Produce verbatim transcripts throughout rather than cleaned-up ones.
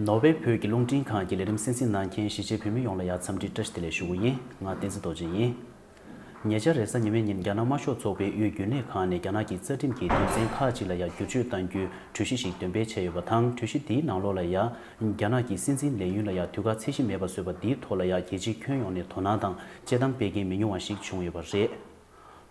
ནོར་ཝེ་བོད་ཀྱི་རླུང་འཕྲིན་ཁང་གི་ལས་རིམ་གསན་གཟིགས་གནང་མཁན་གཞིས་བྱེས་བོད་མི་ཡོངས་ལ་ཡང་འཚམས་འདྲི་བཀྲ་ཤིས་བདེ་ལེགས་ཞུ་གི་ཡིན། ང་བསྟན་འཛིན་རྡོ་རྗེ་ཡིན། ཉེ་ཆར་རེས་གཟའ་ཉི་མའི་ཉིན་རྒྱ་ནག་དམར་ཤོག་ཚོགས་པའི་དབུས་རྒྱུན་ལས་ཁང་ནས་རྒྱ་ནག་གི་རྩ་ཁྲིམས་ཀྱི་དོན་ཚན་ཁག་ཅིག་ལ་ཡང་བསྒྱུར་བཅོས་གཏང་རྒྱུའི་གྲོས་གཞི་ཞིག་འདོན་སྤེལ་བྱས་ཡོད་པ་དང་། གྲོས་གཞི་དེའི་ནང་ལོགས་ལ་ཡང་རྒྱ་ནག་གི་སྲིད་འཛིན་ལས་ཡུན་ལ་ཡང་དུས་བཀག་ཚད་གཞི་མེད་པ་བཟོས་པ་འདིའི་ཐོག་ལ་ཡང་རྒྱལ་སྤྱིའི་ཁྱོན་ཡོངས་ནས་དོ་སྣང་དང་དཔྱད་གཏམ་སྤེལ་མཁན་མི་ཉུང་བ་ཞིག་བྱུང་ཡོད་པ་རེད།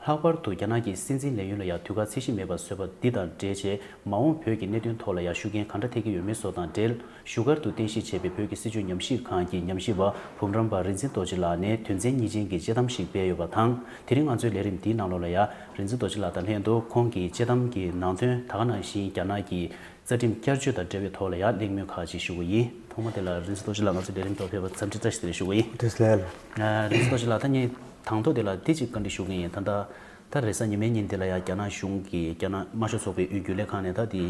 ལྷག་པར་དུ་རྒྱ་ནག་གི་སྲིད་འཛིན་ལས་ཡུན་ལ་ཡང་དུས་བཀག་ཚད་གཞི་མེད་པ་བཟོས་པ་འདི་དང་འབྲེལ་བྱས། མ་འོངས་བོད་ཀྱི་གནད་དོན་ཐོག་ལ་ཡང་ཤུགས་རྐྱེན་ག་འདྲ་ཐེབས་ཀྱི་ཡོད་མེད་སོགས་དང་འབྲེལ། བཞུགས་སྒར་དུ་རྟེན་གཞི་བྱས་པའི་བོད་ཀྱི་སྲིད་བྱུས་ཉམས་ཞིབ་ཁང་གི་ཉམས་ཞིབ་པ་འབུམ་རམས་པ་རིག་འཛིན་རྡོ་རྗེ་ལགས་ནས་དོན་ཚན་གཉིས་ཅན་གྱི་དཔྱད་གཏམ་ཞིག་སྤེལ་ཡོད་པ་དང་། དེ་རིང་ང་ཚོའི་ལས་རིམ་འདིའི་ནང་ལོགས་ལ་ཡང་རིག་འཛིན་རྡོ་རྗེ་ལགས་དང་ལྷན་དུ་ཁོང་གི་དཔྱད་གཏམ་གྱི་ནང་དོན། ད་ག་ནང་བཞིན་རྒྱ་ནག་གི་རྩ་ཁྲིམས་བསྐྱར་བཅོས་དང་འབྲེལ་བའི་ཐོག་ལ་ཡང་གླེང་མོལ་ཁག་ཅིག་ཞུ་གི་ཡིན། ཐོག་མ་དེ་ལ་རིག་འཛིན་རྡོ་རྗེ་ལགས་ང་ཚོའི་ལས་རིམ་ཐོག་ཕེབས་པར་འཚམས་འདྲི་བཀྲ་ཤིས་བདེ་ལེགས་ཞུ་གི་ཡིན། བཀྲ་ཤིས་བདེ་ལེགས། ཨ། རིག་འཛིན་རྡོ་རྗེ་ལགས། ད་ངས་དང་ཐོག་དེ་ལ་འདི་གཅིག་བཀའ་འདྲི་ཞུ་གི་ཡིན། ད་ལྟ་ད་རེས་གཟའ་ཉི་མའི་ཉིན་དེ་ལ་ཡང་རྒྱ་ནག་གཞུང་གིས། རྒྱ་ནག་དམར་ཤོག་ཚོགས་པའི་དབུས་རྒྱུན་ལས་ཁང་ནས་ད་དེ་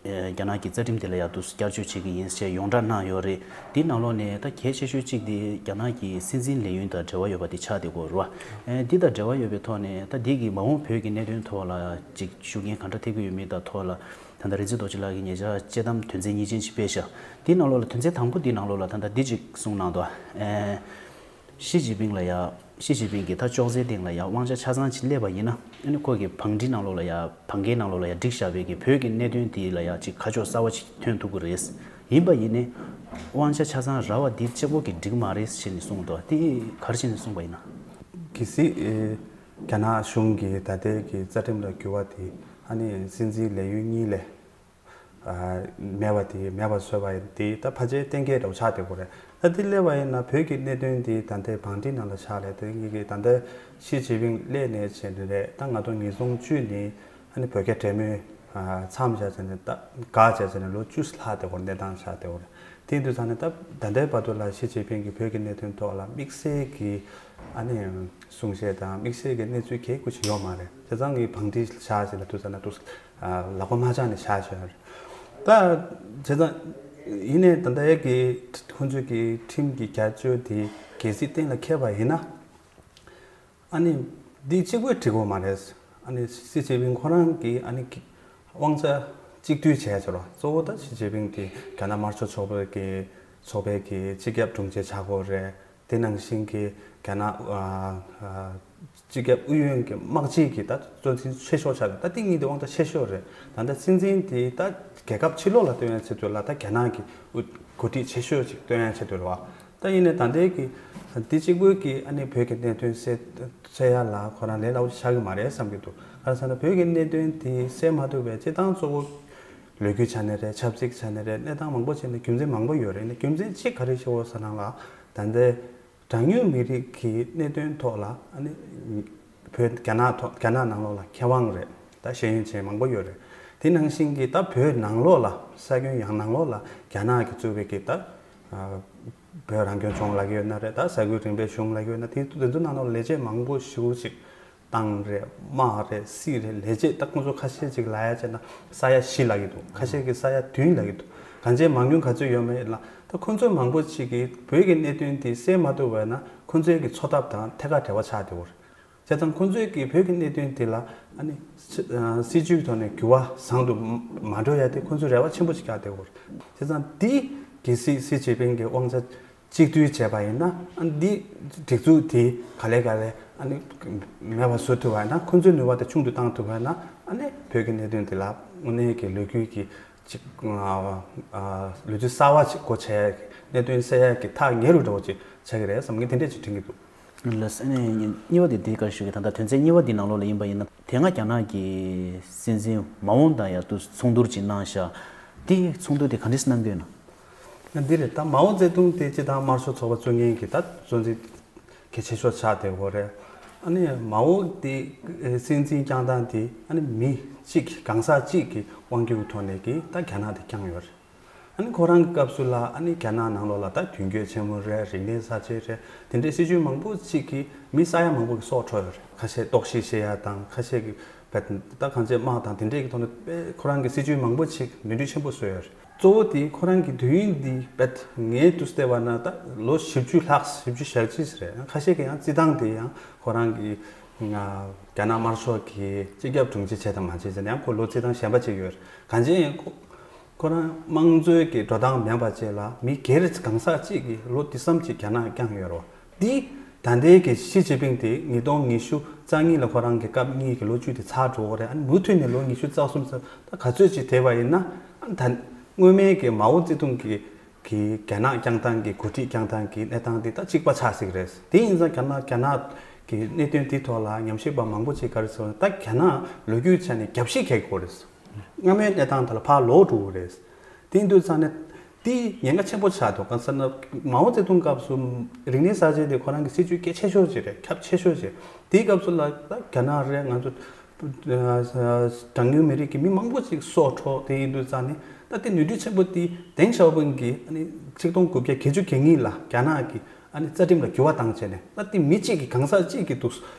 རྒྱ་ནག་གི་རྩ་ཁྲིམས་དེ་ལ་ཡང་དུ་བསྐྱར་བཅོས་བྱེད་ཀྱི་ཡིན་ཞེས་ཡོངས་གྲགས་གནང་ཡོད་རེད། དེའི་ནང་ལོགས་ནས་ད་གལ་ཆེ་ཤོས་གཅིག་དེ་རྒྱ་ནག་གི་སྲིད་འཛིན་ལས་ཡུན་དང་འབྲེལ་བ་ཡོད་པ་དེ་ཆགས་བསྡད་ཡོད་རེད་བ། ཨེ། འདི་དང་འབྲེལ་བ་ཡོད་པའི་ཐོག་ནས་ད་འདི་གིས་མ་འོངས་བོད་ཀྱི་གནད་དོན་ཐོག་ལ་ཅིག་ཤུགས་རྐྱེན་ག་འདྲ་ཐེབས་ཀྱི་ཡོད་མེད་དང་ཐོག་ལ། ད་ལྟ་རིག་འཛིན་རྡོ་རྗེ་ལགས་ཀྱིས་ཉེ་ཆར་དཔྱད་གཏམ་དོན་ཚན་གཉིས་ཅན་ཅིག་སྤེལ་ཤག་དེའི་ནང་ལོགས་ལ་དོན་ཚན་དང་པོ་དེའི་ནང་ལོགས་ལ་ད་ལྟ་འདི་ཅིག་གསུངས་གནང་འདུག་ཨེ། ཞི་ཅིན་ཕིང་ལ་ཡ། ཞི་ཅིན་ཕིང་གིས་ད་ཅོག་ཙེའི་སྟེང་ལ་ཡ་དབང་ཆ་ཆ་ཚང་ཅིག་སླེབས་པ་ཡིན་ན། ཨ་ནི་ཁོ་གི་བང་སྒྲིག་ནང་ལོགས་ལ་ཡ། བང་གའི་ནང་ལོགས་ལ་ཡ་བསྒྲིགས་བཞག་པའི་གི་བོད་ཀྱི་གནད་དོན་དེ་ལ་ཡ་ཅིག་ཁ་ཕྱོགས་གསར་པ་ཅིག་ཐོན་ཐུབ་ཀྱི་རེད། ཡིན་པ་ཡིན་ནའི་དབང་ཆ་ཆ་ཚང་རག་པ་འདི་གཅིག་པོ་གིས་འགྲིག་མ་རེད་ཟེར་ནས་གསུངས་འདུག་དེ་ག་རེ་བྱས་ནས་གསུངས་པ་ཡིན་ན། གལ་སྲིད། ཨེ། རྒྱ་ནག་གཞུང་གིས་ད་ལྟའི་གི་རྩ་ཁྲིམས་ལ་འགྱུར་བ་དེ། ཨ་ནི་སྲིད་འཛིན་ལས་ཡུན་གཉིས་ལས། ཨ། མེད་པ་དེ་མེད་པ་བཟོས་པ་ཡིན་དེ་ད་ཕལ་ཆེར་གཏན་འཁེལ་འདྲ་བོ་ཆགས་བསྡད་ཡོད་རེད། ད་དེ་སླེབས་པ་ཡིན་ན་བོད་ཀྱི་གནད་དོན་དེ་ད་ལྟའི་བང་སྒྲིག་ནང་ལ་ཆགས་རེད། དེ་གཉིས་ཀྱི་ད་ལྟ་ཞི་ཅིན་ཕིང་སླེབས་ནས་བྱས་ནས་རེད། ད་ང་ཚོ་ཉིས་སྟོང་བཅུ་ནས་ཨ་ནི་བོད་རྒྱ་འབྲེལ་མོལ། ཨ། མཚམས་བཞག་བྱས་ནས། ད་འགག་བྱས་བྱས་ནས་ལོ་བཅུ་ལྷག་བསྡད་ཡོད་རེད། གནས་སྟངས་ཆགས་བསྡད་ཡོད་རེད། དེ་ཡིན་དུས་ཙང་ནས་ད་ད་ལྟའི་བར་དུ་ལ་ཞི་ཅིན་ཕིང་གིས་བོད་ཀྱི་གནད་དོན་ཐོག་ལ་དམིགས་བསལ་གྱི་ཨ་ནི་གསུང་བཤད་དང་དམིགས་བསལ་གྱི་གནས་ཚུལ་གལ་ཆེ་ཞིག་ཡོད་མ་རེད། བྱས་ཙང་གི་བང་སྒྲིག་བཞག་བྱས་ལ་དུས་ཙམ་ན་དུས། ཨ། ལག་པ་མ་འཆང་ནས་བཞག་བྱས་རེད། ད་བྱས་ཙང་ཡིན་ནའི་ད་ལྟའི་གི་ཁོང་ཚོས་ཀྱི་ཁྲིམས་ཀྱི་བསྐྱར་བཅོས་དེ་གལ་སྲིད་གཏན་ལ་འཁེལ་བ་ཡིན་ན། ཨ་ནི་འདི་གཅིག་པོས་འགྲིག་གི་མ་རེད། ཨ་ནི་ཞི་ཅིན་ཕིང་ཁོ་རང་གིས་ཨ་ནི་དབང་ཆ་གཅིག་སྡུད་བྱས་ཚར་བ། གཙོ་བོ་ད་ཞི་ཅིན་ཕིང་དེ་རྒྱ་ནག་དམར་ཤོག་ཚོགས་པའི་གི་ཚོགས་པའི་གི་སྤྱི་ཁྱབ་དྲུང་ཆེ་ཆགས་ཀྱི་ཡོད་རེད། དེ་ནང་བཞིན་གྱི་རྒྱ་ནག་ཨ་ཨ་སྤྱི་ཁྱབ་ཨུ་ཡོན་གྱི་དམག་སྤྱི་གི་ད་གཙོ་འཛིན་ཆེ་ཤོས་ཆགས་རེད། ད་དེ་གཉིས་དེ་དབང་ཆ་ཆེ་ཤོས་རེད། ད་ལྟ་སྲིད་འཛིན་དེ་ད་རྒྱལ་ཁབ་ཕྱི་ལོགས་ལ་སྟོན་ཡ་ཆེད་དུ་ལ་ད་རྒྱ་ནག་གི་འགོ་ཁྲིད་ཆེ་ཤོས་ཅིག་སྟོན་ཡ་ཆེད་དུ་རེད་བ། ད་ཡིན་ནའི་ད་ལྟའི་གི་འདི་གཅིག་པོའི་གི་ཨ་ནི་བོད་ཀྱི་གནད་དོན་སེལ་སེལ་ཡ་ལ་ཁོ་རང་ལས་སླ་པོ་ཆགས་ཀྱི་མ་རེད་བསམ་གྱི་འདུག་ག་རེ་ཟེར་ན་བོད་ཀྱི་གནད་དོན་དེ་སེལ་མ་ཐུབ་པའི་སྤྱིར་བཏང་གཙོ་བོ་ལོ་རྒྱུས་ཆ་ནས་རེད། ཆབ་སྲིད་ཆ་ནས་རེད། གནས་སྟངས་མང་པོ་བྱས་ནས་རྒྱུ་མཚན་མང་པོ་ཡོད་རེད། ནི་རྒྱུ་མཚན་གཅིག་ག་རེ་ཞིག་ཡོད་ཟེར་ན་ལ། ད་ལྟའི་གྲངས་ཉུང་མི་རིགས་ཀྱི་གནད་དོན་ཐོག་ལ་ཨ་ནི་བོད་རྒྱ་ནག་ཐོག་རྒྱ་ནག་ནང་ལོགས་ལ་ཁེ་དབང་རེད། ད་ཤེས་ཡོན་ཅན་མང་པོ་ཡོད་རེད། དེ་ནང་བཞིན་གྱི་ད་བོད་ནང་ལོགས་ལ་ས་ཁྱོན་ཡང་ནང་ལོགས་ལ་རྒྱ་ནག་གིས་བཙུགས་པའི་གི་ད་ཨ་བོད་རང་སྐྱོང་ལྗོངས་ལབ་ཀྱི་ཡོད་ན་རེད། ད་ས་ཁུལ་རིམ་པའི་གཞུང་ལབ་ཀྱི་ཡོད་ན། དེ་དེ་ཚོ་ནང་ལོགས་ལ་ལས་བྱེད་མང་པོ་ཞེ་པོ་ཅིག་ཏང་རེད། དམག་རེད། སྲིད་རེད། ལས་བྱེད། ད་ཁོང་ཚོ་ཁ་ཤས་ཅིག་ལབ་ཡ་བྱས་ན་ས་ཡ་བཞི་ལབ་ཀྱི་འདུག་ཁ་ཤས་ཀྱིས་ས་ཡ་བདུན་ལབ་ཀྱི་འདུག་གང་ཅིའི་མང་ཉུང་ག་ཚོད་ཡོད་མེད་ལ། ད་ཁོང་ཚོ་མང་པོ་ཅིག་གིས་བོད་ཀྱི་གནད་དོན་དེ་སེལ་མ་ཐུབ་པ་ན་ཁོང་ཚོའི་གི་འཚོ་ཐབས་དང་ཐད་ཀར་འབྲེལ་བ་ཆགས་བསྡད་ཡོད་རེད། བྱས་ཙང་ཁོང་ཚོས་ཀྱིས་བོད་ཀྱི་གནད་དོན་དེ་ལ་ཨ་ནི་སྲིད་སྲིད་ཇུས་ཐོག་ནས་འགྱུར་བ་བཟང་དུ་མ་འགྲོ་ཡ་དེ་ཁོང་ཚོས་རེ་བ་ཆེན་པོ་ཞིག་བཞག་བསྡད་ཡོད་རེད། བྱས་ཙང་འདི་གལ་སྲིད་ཞི་ཅིན་ཕིང་གི་དབང་ཆ་གཅིག་སྡུད་བྱས་པ་ཡིན་ན། ཨ་ནི་འདི་སྒྲིག་འཛུགས་དེ་ག་ལེ་ག་ལེ་ཨ་ནི་མེད་པ་བཟོ་ཐུབ་པ་ཡིན་ན། ཁོང་ཚོའི་ནུས་པ་དེ་ཆུང་དུ་བཏང་ཐུབ་པ་ཡིན་ན། ཨ་ནི་བོད་ཀྱི་གནད་དོན་དེ་ལ་དངོས་གནས་ཀྱི་ལོ་རྒྱུས་ཀྱི་ཅིག་ཨ་ཨ་ལོ་རྒྱུས་གསར་བ་ཅིག་སྒོ་ཕྱེ་ཡ་གི་གནད་དོན་སེལ་ཡ་གི་ཐག་ཉེ་རུ་འདྲ་བོ་ཅིག་ཆགས་ཀྱི་རེད་བསམ་གྱི། དེ་འདྲས་ཅིག་དྲན་གྱི་འདུག་ལགས་སོ། ཨ་ནི་གཉིས་པ་དེ་དེ་ག་རེ་ཞུ་གི། ད་ལྟ་དོན་ཚན་གཉིས་པ་འདི་ནང་ལོགས་ལ་ཡིན་པ་ཡིན་ན། དེ་སྔ་རྒྱ་ནག་གི་སྲིད་འཛིན་མའོ་དང་ཡང་དུ་ཚོགས་འདུར་ཅིག་གནང་ཤག་དེ་ཚོགས་འདུ་དེ་ག་འདྲས་གནང་གི་ཡོད་ན། ང་འདི་རེད། ད་མའོ་ཙེ་ཏུང་དེ་སྤྱིར་བཏང་དམར་ཤོག་ཚོགས་པ་གཙོ་འགན་གྱི་ད་གཙོ་འཛིན་གལ་ཆེ་ཤོས་ཆགས་བསྡད་ཡོད་རེད། ཨ་ནི་མའོ་དེ་སྲིད་འཛིན་བསྐྱངས་སྟངས་དེ་ཨ་ནི་མི་གཅིག་གང་ཟག་གཅིག་གི་དབང་སྒྱུར་གྱི་ཐོག་ནས་ཀྱི་ད་རྒྱ་ནག་དེ་བསྐྱངས་ཡོད་རེད། ཨ་ནི་ཁོ་རང་གི་སྐབས་སུ་ལ་ཨ་ནི་རྒྱ་ནག་ནང་ལོགས་ལ་ད་དོན་གཅོད་ཆེན་མོ་རེད། རིག་གནས་གསར་བརྗེ་རེད། དེ་འདྲའི་སྲིད་བྱུས་མང་པོ་ཅིག་གིས་མི་ས་ཡ་མང་པོ་གི་སྲོག་འཕྲོག་ཡོད་རེད། ཁ་ཤས་ལྟོགས་ཤི་ཤི་ཡ་དང་། ཁ་ཤས་ཀྱི་བད་ད་གང་ཅི་དམག་དང་དེ་འདྲའི་གི་ཐོག་ནས་དཔེ་ཁོ་རང་གི་སྲིད་བྱུས་མང་པོ་ཅིག་ནོར་འཁྲུལ་ཆེན་པོ་བཟོས་ཡོད་རེད། གཙོ་བོ་དེ་ཁོ་རང་གི་དུས་ཡུན་འདི་བད་ངས་དུས་བལྟས་པ་ན་ད་ལོ་བཞི་བཅུ་ལྷག་བཞི་བཅུ་ཞེ་གཅིག་རེད། ཁ་ཤས་ཀྱི་ཡང་རྩིས་སྟངས་དེ་ཡང་ཁོ་རང་གི་ང་རྒྱ་ནག་དམར་ཤོག་གི་སྤྱི་ཁྱབ་དྲུང་ཆེ་བྱས་དང་མ་བྱས་ཟེར་ན་ཡང་ཁོ་ལོ་རྩིས་སྟངས་གཞན་པ་ཅིག་ཡོད་རེད། གང་ཅི་ཡང་ཁོ་ ཁོ་རང་དམངས་གཙོའི་གི་འགྲོ་སྟངས་མེད་པ་བཅས་ལ་མི་སྒེར་གང་ཟག་གཅིག་གིས་ལོ་འདི་ཙམ་ཅིག་རྒྱ་ནག་བསྐྱངས་ཡོད་རེད་བ། འདི་ད་ལྟའི་གི་ཞི་ཅིན་ཕིང་དེ་ཉིས་སྟོང་ཉི་ཤུ་རྩ་གཉིས་ལ་ཁོ་རང་གི་སྐབས་གཉིས་ཀྱི་ལོ་རྒྱུས་དེ་ཚར་འགྲོ་གི་རེད། ཨ་ནི་མུ་མཐུད་ནས་ལོ་ཉི་ཤུ་རྩ་གསུམ་ཙམ་ད་ག་ཚོད་ཅིག་བསྡད་པ་ཡིན་ན། ཨ་ནི་ད་སྔོན་མའི་གི་མའོ་ཙེ་ཏུང་གི་གི་རྒྱ་ནག་བསྐྱངས་སྟངས་ཀྱི་འགོ་ཁྲིད་བསྐྱངས་སྟངས་ཀྱི་གནས་སྟངས་དེ་ད་གཅིག་པ་ཆགས་སྲིད་ཀྱི་རེད། དེ་ཡིན་ཙང་རྒྱ་ནག་རྒྱ་ནག་གི་གནད་དོན་དེ་ཐོག་ལ་ཉམས་ཞིབ་པ་མང་པོ་ཅིག་ག་རེ་ཟེར་བ་ད་རྒྱ་ནག་ལོ་རྒྱུས་ཆ་ནས་རྒྱབ་བཤིག་གལ་དགོས་རེད། སྔ་མའི་གནས་སྟངས་དེ་ལ་ཕར་ལོག་འགྲོ་གི་རེད། དེ་ཡིན་དུས་ཙང་ནས་དེ་ཉེན་ཁ་ཆེན་པོ་ཆགས་འདུག་གང་ཟེར་ན་མའོ་ཙེ་ཏུང་སྐབས་སུ་རིག་གནས་གསར་བརྗེ་དེ་ཁོ་རང་གི་སྲིད་ཇུས་གལ་ཆེ་ཤོས་ཅིག་རེད། ཁྱབ་ཆེ་ཤོས་ཅིག་དེའི་སྐབས་སུ་ལ་ད་རྒྱ་ནག་རེད། ང་ཚོ་གྲངས་ཉུང་མི་རིགས་ཀྱི་མི་མང་པོ་ཅིག་སྲོག་འཕྲོག་དེ་ཡིན་དུས་ཙང་ནས་ད་དེ་ནུས་འབྲུ་ཆེན་པོ་དེ་ཏེང་ཞའོ་ཕིང་གིས་ཨ་ནི་ཆིག་སྟོང་དགུ་བརྒྱ་བརྒྱད་ཅུ་གྱ་གཉིས་ལ་རྒྱ་ནག་གི་ཨ་ནི་རྩ་ཁྲིམས་ལ་འགྱུར་བ་བཏང་བྱས་ནས་ད་དེ་མི་གཅིག་གི་གང་ཟག་གཅིག་གི་འདུག་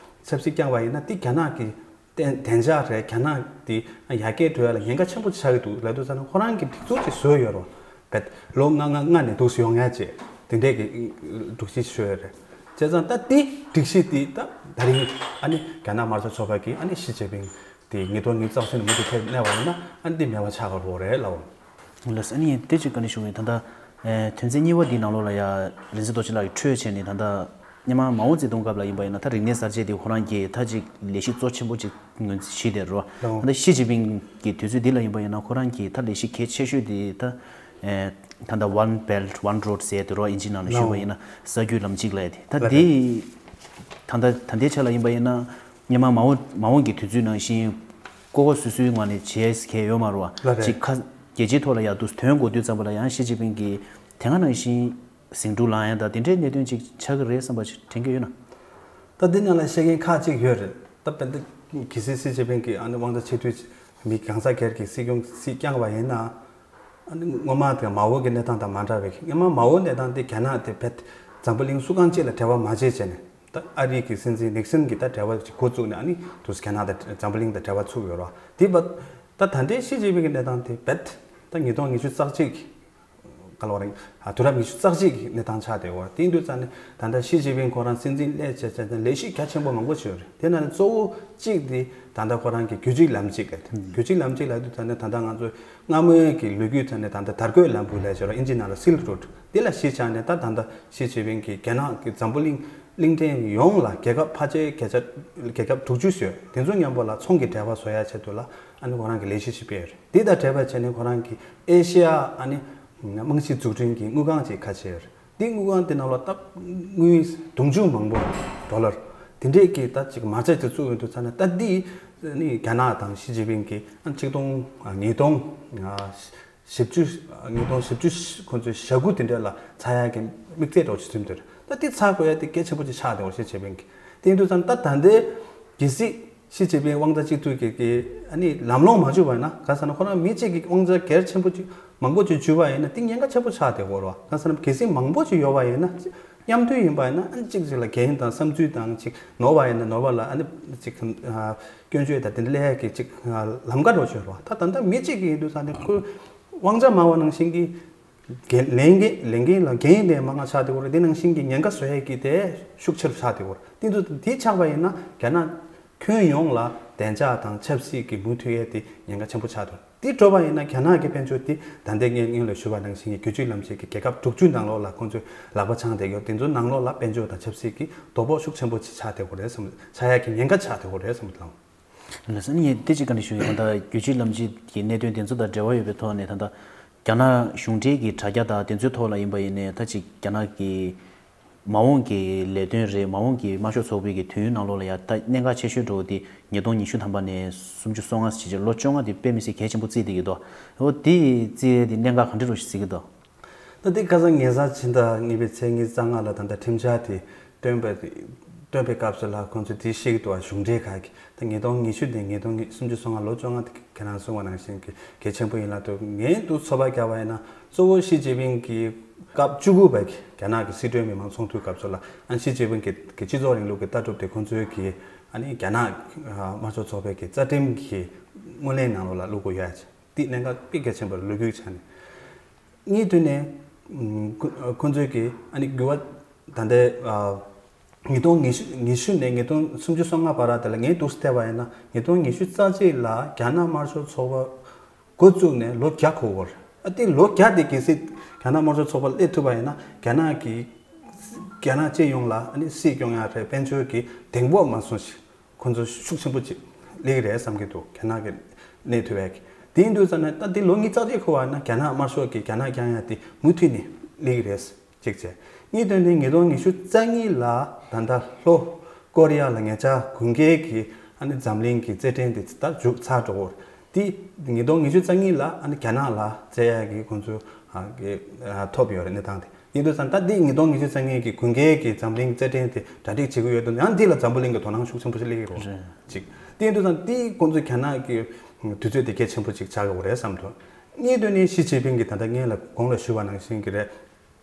ཆབ་སྲིད་བསྐྱངས་པ་ཡིན་ན་དེ་རྒྱ་ནག་གི་བདེ་བདེ་འཇགས་རེད། རྒྱ་ནག་དེ་ཡར་རྒྱས་འགྲོ་ཡ་ལ་ཉེན་ཁ་ཆེན་པོ་ཆགས་ཀྱི་འདུག་ལབ་དུས་ཙང་ནས་ཁོ་རང་གིས་སྒྲིག་འཛུགས་ཅིག་བཟོས་ཡོད་རེད། བེད་ལོ་ལྔ་ལྔ་ལྔ་ནས་འདུག་སེ་ཡོང་ཡ་བྱས་དེ་འདྲས་ཀྱི་སྒྲིག་གཞི་བཟོས་ཡོད་རེད། བྱས་ཙང་ད་དེ་སྒྲིག་གཞི་དེ་ད་ད་རིང་ཨ་ནི་རྒྱ་ནག་དམར་ཤོག་ཚོགས་པ་གིས་ཨ་ནི་ཞི་ཅིན་ཕིང་དེ་ཉིས་སྟོང་ཉི་ཤུ་རྩ་གསུམ་ནས་མུ་མཐུད་ཕེབས་གནས་པ་ཡིན་ན་ཨ་ནི་དེ་མེད་པ་ཆགས་ཀྱི་རེད་ལབ། ལགས་སོ། ཨ་ནི་དེ་ཅིག་བཀའ་འདྲི་ཞུ་གི་ཡིན། ད་ལྟ་ཨེ་དོན་ཚན་གཉིས་པ་འདིའི་ནང་ལོགས་ལ་ཡ་རིག་འཛིན་རྡོ་རྗེ་ལགས་ཀྱིས་འཕྲོས་བྱས་ནས་ད་ལྟ་སྔོན་མ་མའོ་ཙེ་ཏུང་སྐབས་ལ་ཡིན་པ་ཡིན་ན་ད་རིག་གནས་གསར་བརྗེ་དེ་ཁོ་རང་གིས་ད་ཅིག་ལས་གཞི་གཙོ་ཆེན་པོ་ཅིག་ངོས་འཛིན་བྱས་བསྡད་རེད་བ། ལགས། ད་ལྟ་ཞི་ཅིན་ཕིང་གི་དུས་ཚོད་འདི་ལ་ཡིན་པ་ཡིན་ན་ཁོ་རང་གིས་ད་ལས་གཞི་གལ་ཆེ་ཤོས་དེ་ད་ཨེ་ད་ལྟ་One Belt One Road ཟེར་དེ་རེད་བ། ཨིན་ཇིའི་ནང་ལ་ཞུས་པ་ཡིན་ན་ས་རྒྱུད་ལམ་གཅིག་ལབ་ཡ་དེ་ད་ལགས། དེ་ད་ལྟ་ད་ལྟའི་ཆ་ལ་ཡིན་པ་ཡིན་ན་སྔོན་མ་མའོ་མའོ་གི་དུས་ཚོད་ནང་བཞིན་ལྐོག་ལྐོག་སུད་སུད་ངང་ནས་བྱས་ཁེལ་ཡོད་མ་རེད་བ། ལགས་རེད། ཅིག་ཁ་རྒྱལ་སྤྱིའི་ཐོག་ལ་ཡར་དུ་ཐོན་དགོས་དུས་ཙམ་པ་ལ་ཡང་ཞི་ཅིན་ཕིང་གིས་དེ་སྔ་ནང་བཞིན་ཟིང་འཁྲུག་ལངས་ཡ་དང་དེ་འདྲའི་གནད་དོན་ཅིག་ཆགས་ཀྱི་རེད་བསམ་པ་ཞིག་དྲན་གྱི་ཡོད་ན། ད་འདི་ནང་ལ་བཤད་མཁན་ཁག་ཅིག་ཡོད་རེད། ད་དཔེར་ན་གལ་སྲིད་ཞི་ཅིན་ཕིང་གིས་ཨ་ནི་དབང་ཆ་ཕྱིར་སྡུད་མི་གང་ཟག་སྒེར་གྱི་སྲིད་སྐྱོང་སྲིད་བསྐྱངས་པ་ཡིན་ན། ཨ་ནི་སྔོན་མ་དེ་མའོ་གི་གནས་སྟངས་དང་མ་འདྲ་བའི་སྔོན་མ་མའོ་གནས་སྟངས་དེ་རྒྱ་ནག་དེ་བེད་འཛམ་བུ་གླིང་སུ་གང་ཅིག་ལ་འབྲེལ་བ་མ་བྱེད་བྱས་ནས་ད་ཨ་རི་གི་སྲིད་འཛིན་ནིག་སན་གྱིས་ད་འབྲེལ་བ་ཅིག་འགོ་བཙུགས་ནས་ཨ་ནི་དུས་རྒྱ་ནག་དང་འཛམ་བུ་གླིང་དང་འབྲེལ་བ་ཚུགས་ཡོད་རེད་བ། དེ་བ་ད་ད་ལྟའི་ཞི་ཅིན་ཕིང་གི་གནས་སྟངས་དེ་བེད་ད་ཉིས་སྟོང་ཉི་ཤུ་རྩ་གཅིག་ག་ལོ་རིང་ཨ་དུས་རབས་ཉི་ཤུ་རྩ་གཅིག་གི་གནས་སྟངས་ཆགས་བསྡད་ཡོད་རེད། དེ་ཡིན་དུས་ཙང་ནས་ད་ལྟ་ཞི་ཅིན་ཕིང་ཁོ་རང་སྲིད་འཛིན་སླེབས་བྱས་བྱས་ཙང་ལས་གཞི་རྒྱ་ཆེན་པོ་མང་པོ་ཅིག་ཡོད་རེད། དེ་ནང་ནས་གཙོ་བོ་གཅིག་དེ་ད་ལྟ་ཁོ་རང་གི་རྒྱུད་གཅིག་ལམ་གཅིག་རེད། རྒྱུད་གཅིག་ལམ་གཅིག་ལབ་དུས་ཙང་ནས་ད་ལྟ་ང་ཚོའི་སྔ་མོའི་གི་ལོ་རྒྱུས་ཐོག་ནས་ད་ལྟ་དར་གོས་ལམ་བུ་ལབ་བྱས་རོགས་ཨིན་ཇིའི་ནང་ལ་Silk Road དེ་ལ་གཞི་བཞག་ནས་ད་ད་ལྟ་ཞི་ཅིན་ཕིང་གིས་རྒྱ་ནག་གི་འཛམ་བུ་གླིང་གླིང་ཕྲན་ཡོངས་ལ་རྒྱལ་ཁབ་ཕལ་ཆེར་རྒྱལ་ཁབ་རྒྱལ་ཁབ་དྲུག་ཅུ་ཡོད། དེ་ཚོ་མཉམ་པོ་ལ་ཚོང་གི་འབྲེལ་བ་བཟོ་ཡ་ཆེད་དུ་ལ་ཨ་ནི་ཁོ་རང་གི་ལས་གཞི་ཞིག་སྤེལ་ཡོད་རེད། དེ་དང་འབྲེལ་བ་བྱས་ནས་ཁོ་རང་གིས་ཨེ་ཤེ་ཡ་ཨ་ནི་རྨང་གཞི་འཛུགས་སྐྲུན་གྱི་དངུལ་ཁང་ཅིག་ཁ་ཕྱེ་ཡོད་རེད། དེ་དངུལ་ཁང་དེ་ནང་ལ་ད་དངུལ་དུང་ཕྱུར་མང་པོ་ཌོ་ལར་དེ་འདྲས་ཀྱི་ད་ཅིག་མ་རྩ་དེ་བཙུགས་ཡོང་དུས་ཙ་ན་ད་འདི་ནི་རྒྱ་ནག་དང་ཞི་ཅིན་ཕིང་གིས་ཨ་ཆིག་སྟོང་ཉིས་སྟོང་བཞི་བཅུ་ཉིས་སྟོང་བཞི་བཅུ་ཁོ་ཚོའི་ཞེ་དགུ་དེ་འདྲས་ལ་ཚར་ཡག་གི་དམིགས་ཚད་འདྲ་བོ་ཞིག་བཟུང་འདུག་ད་དེ་ཚར་དགོས་ཡ་དེ་གལ་ཆེན་པོ་ཅིག་ཆགས་བསྡད་ཡོད་རེད། ཞི་ཅིན་ཕིང་གིས་དེ་ཡིན་དུས་ཙ་ན་ད་ད་ལྟའི་གལ་སྲིད་ཞི་ཅིན་ཕིང་དབང་ཆ་གཅིག་མཐུད་ཀྱི་གི་ཨ་ནི་ལམ་ལྷོང་མ་བྱུང་བ་ཡིན་ན། གང་ཟེར་ན་ཁོ་རང་མི་གཅིག་གི་དབང་ཆ་གལ་ཆེན་པོ་ཅིག་མང་པོ་ཅིག་འཇུས་པ་ཡིན་ན་དེ་ཉེན་ཁ་ཆེན་པོ་ཆགས་བསྡད་ཡོད་རེད་བ། གང་ཟེར་ན་གལ་སྲིད་མང་པོ་ཅིག་ཡོད་པ་ཡིན་ན་མཉམ་འདུས་ཡིན་པ་ཡིན་ན་ཨ་ནི་གཅིག་གཅིག་ལ་འགན་དང་བསམ་ཚུལ་དང་ཅིག་ནོར་བ་ཡིན་ན་ནོར་བ་ལ་ཨ་ནི་ཅིག་ཨ་སྐྱོན་བརྗོད་དང་དེ་འདྲ་སླེབས་ཡག་གི་ཅིག་ཨ་ལམ་ཁ་འདྲ་བོ་ཅིག་ཡོད་རེད་བ། ད་ད་ལྟ་མི་གཅིག་གི་ཡིན་དུས་ཙ་ན་ཁོ་དབང་ཆ་མང་བ་ནང་བཞིན་གྱི་འགན་ལས་འགན་ལས་འགན་ལ་འགན་དེ་མང་ང་ཆགས་བསྡད་ཡོད་རེད། དེ་ནང་བཞིན་གྱི་ཉེན་ཁ་བཟོ་ཡས་ཀྱི་དེ་ཤུགས་ཆེ་རུ་ཆགས་བསྡད་ཡོད་རེད། དེ་ཚོ་དེ་ཆགས་པ་ཡིན་ན་རྒྱ་ནག་ཁྱོན་ཡོངས་ལ་བདེ་འཇགས་དང་ཆབ་སྲིད་ཀྱི་མུ་མཐུད་ཡས་དེ་ཉེན་ཁ་ཆེན་པོ་ཆགས་འདུག་དེ་འགྲོ་བ་ཡིན་ན་རྒྱ་ནག་གི་དཔལ་འབྱོར་དེ་ད་ལྟའི་ངས་སྔོན་ལ་ཞུས་པ་ནང་བཞིན་གྱི་རྒྱུད་གཅིག་ལམ་གཅིག་གི་རྒྱལ་ཁབ་དྲུག་ཅུའི་ནང་ལོགས་ལ་ཁོང་ཚོས་ལག་པ་འཆང་བསྡད་ཡོད། དེ་ཚོའི་ནང་ལོགས་ལ་དཔལ་འབྱོར་དང་ཆབ་སྲིད་ཀྱི་དོ་ཕོག་ཤུགས་ཆེན་པོ་ཅིག་ཆགས་བསྡད་ཡོད་རེད་བསམ། ཆགས་ཡས་ཀྱི་ཉེན་ཁ་ཆགས་བསྡད་ཡོད་རེད་བསམ་གྱི་འདུག་ལགས་སོ། ངས་དེ་གཅིག་བཀའ་འདྲི་ཞུ་ཡིན། ད་ལྟ་རྒྱུད་གཅིག་ལམ་གཅིག་གི་གནད་དོན་དེ་ཚོ་དང་འབྲེལ་བ་ཡོད་པའི་ཐོག་ནས་ད་ལྟ་རྒྱ་ནག་གཞུང་འབྲེལ་གྱི་དྲ་རྒྱ་དང་དེ་ཚོའི་ཐོག་ལ་ཡིན་པ་ཡིན་ནའི་ད་ཅིག་རྒྱ་ནག་གི་མ་འོངས་ཀྱི་ལས་དོན་རེད། མ་འོངས་ཀྱི་དམར་ཤོག་ཚོགས་པའི་གི་དུས་ཡུན་ནང་ལོགས་ལ་ཡ་ད་གནད་འགག་ཆེ་ཤོས་འགྲོ་བ་དེ་ཉིས་སྟོང་ཉི་ཤུ་ཐམ་པ་ནས་སུམ་ཅུ་སོ་ལྔ་ཞེས་བྱས་ལོ་བཅོ་ལྔ་དེ་དཔེ་མི་སྲིད་གལ་ཆེན་པོ་བརྩིས་བསྡད་ཀྱི་འདུག་འོ་དེ་བརྩིས་དེ་གནད་འགག་ག་འདྲ་རུ་ཞིག་བརྩི་གི་འདུག་ད་དེ་ཁ་སང་ཉེ་ཆར་ཕྱི་ཟླ་གཉིས་པའི་ཚེས་ཉི་ཤུ་རྩ་ལྔ་ལ་ད་ལྟ་ཁྲིམས་འཆར་དེ་བཏོན་པའི་བཏོན་པའི་སྐབས་སུ་ལ་ཁོང་ཚོས་དེ་བཤད་ཀྱི་འདུག་བ། གཞུང་འབྲེལ་ཁག་གིས་ད་ཉིས་སྟོང་ཉི་ཤུ་ནས་ཉིས་སྟོང་སུམ་ཅུ་སོ་ལྔ་ལོ་བཅོ་ལྔ་དེ་ཁྱེད་རང་གསུངས་པ་ནང་བཞིན་གྱི་གལ་ཆེན་པོ་ཡིན་ལབ་འདུག་ངས་འདུག་ཚོད་དཔག་བརྒྱབ་པ་ཡིན་ན་གཙོ་བོ་ཞི་ཅིན་ཕིང་གི་སྐབས་བཅུ་དགུ་པའི་རྒྱ་ནག་གི་སྲིད་གྲོས་མི་མང་ཚོགས་འདུའི་སྐབས་སུ་ལ་ཨ་ཞི་ཅིན་ཕིང་གི་གི་སྤྱི་ཚོགས་རིང་ལུགས་ཀྱི་ལྟ་གྲུབ་དེ་ཁོང་ཚོའི་གི་ཨ་ནི་རྒྱ་ནག་དམར་ཤོག་ཚོགས་པའི་གི་རྩ་ཁྲིམས་ཀྱི་སྔོན་གླེང་ནང་ལོགས་ལ་བླུག་དགོས་ཡ་ཅིག་དེ་གནད་འགག་དཔེ་གལ་ཆེན་པོ་རེད། ལོ་རྒྱུས་ཆ་ནས། གཉིས་དོན་ནས་ཁོ་ཁོ་ཚོས་ཀྱི་ཨ་ནི་འགྱུར་བ་ད་ལྟའི་ཉིས་སྟོང་ཉི་ཤུ་ཉི་ཤུ་ནས་ཉིས་སྟོང་སུམ་ཅུ་སོ་ལྔ་བར་དེ་ལ་ངས་འདུག་བལྟས་པ་ཡིན་ན་ཉིས་སྟོང་ཉི་ཤུ་རྩ་གཅིག་ལ་རྒྱ་ནག་དམར་ཤོག་ཚོགས་པ་འགོ་བཙུགས་ནས་ལོ་བརྒྱ་འཁོར་བ་རེད། དེ་ལོ་བརྒྱ་དེ་གལ་སྲིད་རྒྱ་ནག་དམར་ཤོག་ཚོགས་པ་སླེབས་ཐུབ་པ་ཡིན་ན། རྒྱ་ནག་གི་རྒྱ་ནག་སྤྱི་ཡོངས་ལ་ཨ་ནི་སྲིད་སྐྱོང་ཡག་རེད། དཔལ་འབྱོར་གྱི་གདེང་སྤོབས་མ་སོང་ཞིག་ཁོང་ཚོ་ཤུགས་ཆེན་པོ་ཅིག་སླེབས་ཀྱི་རེད་བསམ་གྱི་འདུག་རྒྱ་ནག་གི་གནས་ཐུབ་ཡག་གི། དེ་ཡིན་དུས་ཙང་ནས་ད་དེ་ལོ་ཉི་ཤུ་རྩ་གཅིག་འཁོར་བ་ན་རྒྱ་ནག་དམར་ཤོག་གི་རྒྱ་ནག་རྐྱང་ཡག་དེ་མུ་མཐུད་ནས་སླེབས་ཀྱི་རེད། གཅིག་བྱས། གཉིས་དོན་ནི་ཉིས་སྟོང་ཉི་ཤུ་རྩ་གཉིས་ལ་ད་ལྟ་ལྷོ་ཀོ་རི་ཡ་ལ་ཉེ་ཆར་དགུན་ཁའི་གི་ཨ་ནི་འཛམ་གླིང་གི་རྩེད་འགྲན་དེ་ད་མཇུག་ཚར་འགྲོ་གི་རེད། དེ་ཉིས་སྟོང་ཉི་ཤུ་རྩ་གཉིས་ལ་ཨ་ནི་རྒྱ་ནག་ལ་རྩེ་ཡག་གི་ཁོང་ཚོ་ཨ་གི་ཨ་ཐོབ་ཡོད་རེད། གནས་སྟངས་དེ་ཡིན་དུས་ཙང་ད་འདི་ཉིས་སྟོང་ཉི་ཤུ་རྩ་གཉིས་ཀྱི་དགུན་ཁའི་གི་འཛམ་གླིང་རྩེད་འགྲན་དེ་གྲ་སྒྲིག་བྱེད་ཀྱི་ཡོད་དུས། ཡང་འདི་ལ་འཛམ་བུ་གླིང་གི་དོ་སྣང་ཤུགས་ཆེན་པོ་ཞིག་སླེབས་ཀྱི་རེད། རེད། གཅིག་དེ་ཡིན་དུས་ཙང་འདི་ཁོང་ཚོ་རྒྱ་ནག་གི་དུས་ཚོད་དེ་གལ་ཆེན་པོ་ཅིག་ཆགས་ཀྱི་ཡོད་རེད་བསམ་འདུག་གཉིས་དོན་ནི་ཞི་ཅིན་ཕིང་གིས་ད་ལྟ་སྔོན་ལ་གོང་ལ་ཞུས་པ་ནང་བཞིན་གྱི་རེད།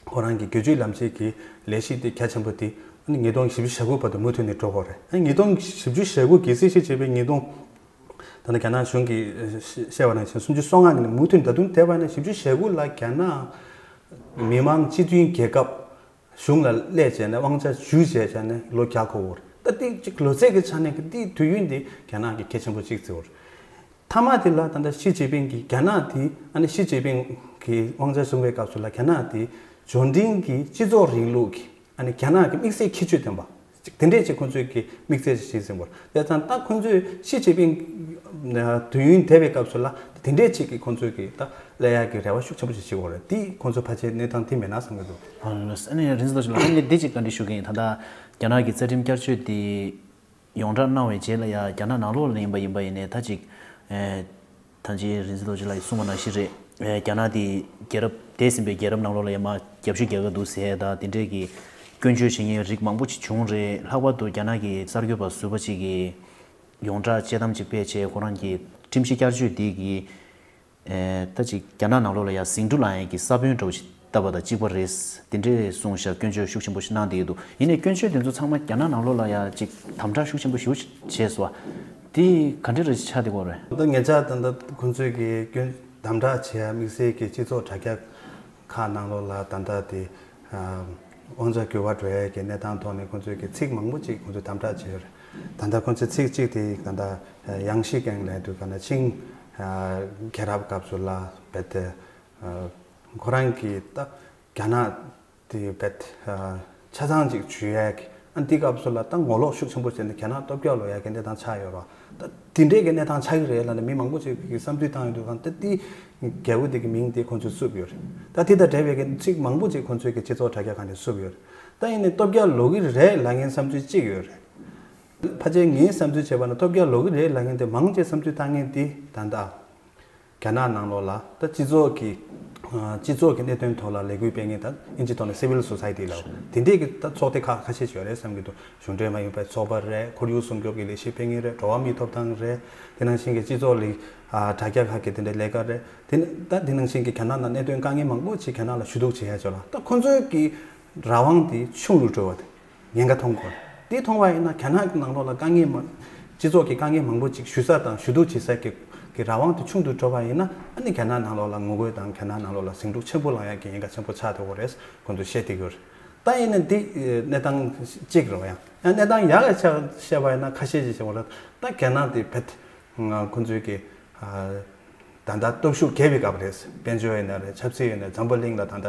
ཁོ་རང་གི་བརྒྱད་ཅུའི་ལམ་ཆེན་གྱི་ལས་གཞི་དེ་རྒྱ་ཆེན་པོ་དེ་ཨ་ནི་ཉིས་སྟོང་བཞི་བཅུ་ཞེ་དགུ་བར་དུ་མུ་མཐུད་ནས་འགྲོ་དགོས་རེད། ཨ་ནི་ཉིས་སྟོང་བཞི་བཅུ་ཞེ་དགུ་གལ་སྲིད་ཞི་ཅིན་ཕིང་ཉིས་སྟོང་ད་ལྟ་རྒྱ་ནག་གཞུང་གིས་བཤད་པ་ནང་བཞིན་སུམ་ཅུ་སོ་ལྔ་ནས་མུ་མཐུད་ད་དུང་བསྡད་པ་ན། བཞི་བཅུ་ཞེ་དགུ་ལ་རྒྱ་ནག་མི་དམངས་སྤྱི་མཐུན་རྒྱལ་ཁབ་གཞུང་ལ་སླེབས་བྱས་ནས་དབང་ཆ་འཇུས་བྱས་བྱས་ནས་ལོ་བརྒྱ་འཁོར་བ་རེད། ད་དེ་གཅིག་ལོ་ཚད་ཀྱི་ཆ་ནས་ཀྱི་དེ་དུས་ཡུན་དེ་རྒྱ་ནག་གིས་གལ་ཆེན་པོ་གཅིག་བརྩི་བ་རེད། མཐའ་མ་དེ་ལ་ད་ལྟ་ཞི་ཅིན་ཕིང་གིས་རྒྱ་ནག་དེ་ཨ་ནི་ཞི་ཅིན་ཕིང་གིས་དབང་ཆ་བཟུང་བའི་སྐབས་སུ་ལ་རྒྱ་ནག་དེ་འབྱོར་འབྲིང་གི་སྤྱི་ཚོགས་རིང་ལུགས་ཀྱི་ཨ་ནི་རྒྱ་ནག་གི་དམིགས་བསལ་ཁྱད་ཆོས་ལྡན་པ་ཅིག་དེ་འདྲས་ཅིག་ཁོང་ཚོས་ཀྱི་དམིགས་བསལ་ཅིག་བྱས་ཟིན་པ་རེད། དེ་ཙང་ད་ཁོང་ཚོས་ཞི་ཅིན་ཕིང་དུས་ཡུན་འདས་པའི་སྐབས་སུ་ལ་དེ་འདྲས་ཅིག་གི་ཁོང་ཚོས་ཀྱི་ད་སླེབས་ཡག་གི་རེ་བ་ཤུགས་ཆེན་པོ་ཞིག་བྱེད་དགོས་རེད། དེ་ཁོང་ཚོ་ཕལ་ཆེར་གནས་སྟངས་དེ་མེད་ན་བསམ་གྱི་འདུག་ཨ་ནི་རིན་ཆེན་རྡོ་རྗེ་ལགས་ངས་འདི་ཅིག་བཀའ་འདྲི་ཞུ་གི་ཡིན། ད་ལྟ་རྒྱ་ནག་གི་རྩ་ཁྲིམས་བསྐྱར་བཅོས་དེ་ཡོངས་བསྒྲགས་གནང་བའི་རྗེས་ལ་ཡ་རྒྱ་ནག་ནང་ལོགས་ལ་ཡིན་པ་ཡིན་པ་ཡིན་ནའི་ད་ཅིག་ཨེ་ད་ཅིག་རིན་ཆེན་རྡོ་རྗེ་ལགས་ཀྱིས་གསུངས་པ་ནང་བཞིན་རེད། ཨེ་རྒྱ་ནག་དེ་རྒྱལ་རབས་འདས་ཟིན་པའི་རྒྱལ་རབས་ནང་ལོགས་ལ་ཡ་མར་རྒྱབ་བཤུད་རྒྱག་གི་འདུག་ཟེར་ད་དེ་འདྲས་ཀྱི་སྐྱོན་བརྗོད་བྱེད་མཁན་རིགས་མང་པོ་ཅིག་བྱུང་རེད། ལྷག་པར་དུ་རྒྱ་ནག་གི་གསར་འགོད་པ་ཟུར་པ་ཅིག་གིས་ཡོངས་བསྒྲགས་དཔྱད་གཏམ་ཅིག་སྤེལ་བྱས། ཁོ་རང་གི་ཁྲིམས་གཞི་བསྐྱར་བཅོས་འདི་གིས་ཨེ་ད་ཅིག་རྒྱ་ནག་ནང་ལོགས་ལ་ཡ་ཟིང་འཁྲུག་ལངས་ཡས་ཀྱི་ས་བོན་འདྲ་བོ་ཞིག་བཏབ་པ་དང་གཅིག་པ་རེད། དེ་འདྲས་གསུངས་ཤག་སྐྱོན་བརྗོད་ཤུགས་ཆེན་པོ་ཞིག་གནང་བསྡད་ཀྱི་འདུག་ཡིན་ནའི་སྐྱོན་བརྗོད་དེ་ཚོ་ཚང་མ་རྒྱ་ནག་ནང་ལོགས་ལ་ཡ་ཅིག་དམ་དྲག་ཤུགས་ཆེན་པོ་ཞེ་པོ་ཅིག་བྱས་སོང་བ། དེ་ག་འདྲས་རེད་ཆགས་བསྡད་ཀྱི་ཡོད་རེད། ད་ཉེ་ཆར་ད་ལྟ་ཁོང་ཚོས་ཀྱི་སྐྱོན་དམ་དྲག་བྱེད་ཡ་དམིགས་བསལ་གྱི་སྤྱི་ཚོགས་དྲ་རྒྱ་ཁག་ནང་ལོགས་ལ་ད་ལྟ་དེ་དབང་ཆ་འགྱུར་བ་འགྲོ་ཡས་ཀྱི་གནས་སྟངས་ཐོག་ནས་ཁོང་ཚོས་ཀྱི་ཚིག་མང་པོ་ཅིག་ཁོང་ཚོས་དམ་དྲག་བྱས་ཡོད་རེད། ད་ལྟ་ཁོང་ཚོས་ཚིག་གཅིག་དེ་ད་ལྟ་ཡང་ཞི་ཀེང་ལབ་དུས་ག་ན་ཆིང་རྒྱལ་རབས་སྐབས་སུ་ལ་རྦད་དེ་ཁོ་རང་གིས་ད་རྒྱ་ནག་དེ་རྦད་ཆ་ཚང་ཅིག་འཇུ་ཡས་ཀྱི་ཨ་འདི་སྐབས་སུ་ལ་ད་ངོ་ལོག་ཤུགས་ཆེན་པོ་བྱས་ནས་རྒྱ་ནག་སྟོབས་རྒྱག་ལོག་ཡས་ཀྱི་གནས་སྟངས་ཆགས་ཡོད་རེད་བ། ད་དེ་འདྲས་ཀྱི་གནས་སྟངས་ཆགས་ཀྱི་རེད་ལབ་ནས་མི་མང་པོ་ཅིག་གིས་བསམ་ཚུལ་བཏང་ཡོད་དུས་ག་ད་དེ་རྒྱལ་པོ་དེ་གི་མིང་དེ་ཁོང་ཚོས་བསུབས་ཡོད་རེད། ད་དེ་དང་འབྲེལ་བའི་གི་ཚིག་མང་པོ་ཅིག་ཁོང་ཚོའི་གི་སྤྱི་ཚོགས་དྲ་རྒྱ་ཁག་ནས་བསུབས་ཡོད་རེད། ད་ཡིན་ནའི་སྟོབས་རྒྱག་ལོག་གི་རེད་ལབ་མཁན་བསམ་ཚུལ་གཅིག་ཡོད་རེད། ཕལ་ཆེར་ངའི་བསམ་ཚུལ་བྱས་པ་ན་སྟོབས་རྒྱག་ལོག་གི་རེད་ལབ་མཁན་དེ་མང་ཆེ་བསམ་ཚུལ་བཏང་མཁན་དེ་ད་ལྟ་རྒྱ་ནག་ནང་ལོགས་ལ་ད་སྤྱི་ཚོགས་ཀྱི་ཨ་སྤྱི་ཚོགས་ཀྱི་གནད་དོན་ཐོག་ལ་ལས་འགུལ་སྤེལ་མཁན། ད་ཨིན་ཇི་ཐོག་ནས་civil society་ལབ་དེ་འདྲས་ཀྱི་ད་ཚོགས་སྡེ་ཁག་ཁ་ཤས་ཤིག་ཡོད་རེད་བསམ་གྱི་འདུག་གཞུང་འབྲེལ་མ་ཡིན་པའི་ཚོགས་པ་རེད། ཁོར་ཡུག་སྲུང་སྐྱོབ་ཀྱི་ལས་གཞི་སྤེལ་མཁན་རེད། འགྲོ་བ་མིའི་ཐོབ་ཐང་རེད། དེ་ནང་བཞིན་གྱི་སྤྱི་ཚོགས་ལས་ཨ་དྲ་རྒྱ་ཁག་གི་དེ་འདྲའི་ལས་ཀ་རེད། དེ་ནི་ད་དེ་ནང་བཞིན་གྱི་རྒྱ་ནག་ནང་གནད་དོན་དཀའ་ངལ་མང་པོ་ཅིག་རྒྱ་ནག་ལ་ཞུ་གཏུག་བྱེད་ཡ་ཅིག་ལ་ད་ཁོ་ཚོའི་གི་རང་དབང་དེ་ཆུང་རུ་འགྲོ་བ་དེ་ཉེན་ཁ་མཐོང་གི་ཡོད་རེད། དེ་མཐོང་བ་ཡིན་ན་རྒྱ་ནག་གི་ནང་ལོགས་ལ་དཀའ་ངལ་མང་སྤྱི་ཚོགས་ཀྱི་དཀའ་ངལ་མང་པོ་ཅིག་ཞུ་ས་དང་ཞུ་གཏུག་བྱེད་ས་གི་གི་རང་དབང་དེ་ཆུང་དུ་འགྲོ་བ་ཡིན་ན། ཨ་ནི་རྒྱ་ནག་ནང་ལོགས་ལ་ངོ་རྒོལ་དང་རྒྱ་ནག་ནང་ལོགས་ལ་ཟིང་འཁྲུག་ཆེན་པོ་ལངས་ཡ་གི་ཉེན་ཁ་ཆེན་པོ་ཆགས་བསྡད་ཡོད་རེད། ཁོང་ཚོས་བཤད་བསྡད་ཀྱི་ཡོད་རེད། ད་ཡིན་ན་འདི་གནས་སྟངས་གཅིག་རེད་བ། ཡང་ཡང་གནས་སྟངས་ཡག་ག་ཆ་བཤད་པ་ཡིན་ན་ཁ་ཤས་ཅིག་བྱེད་པ་རེད། ད་རྒྱ་ནག་དེ་བེད་ང་ཁོང་ཚོའི་གི་ཨ་ད་ལྟ་སྟོབས་ཤུགས་རྒྱས་པའི་སྐབས་རེད། དཔལ་འབྱོར་ཡིན་ན་རེད། ཆབ་སྲིད་ཡིན་ན། འཛམ་བུ་གླིང་ལ་ད་ལྟ་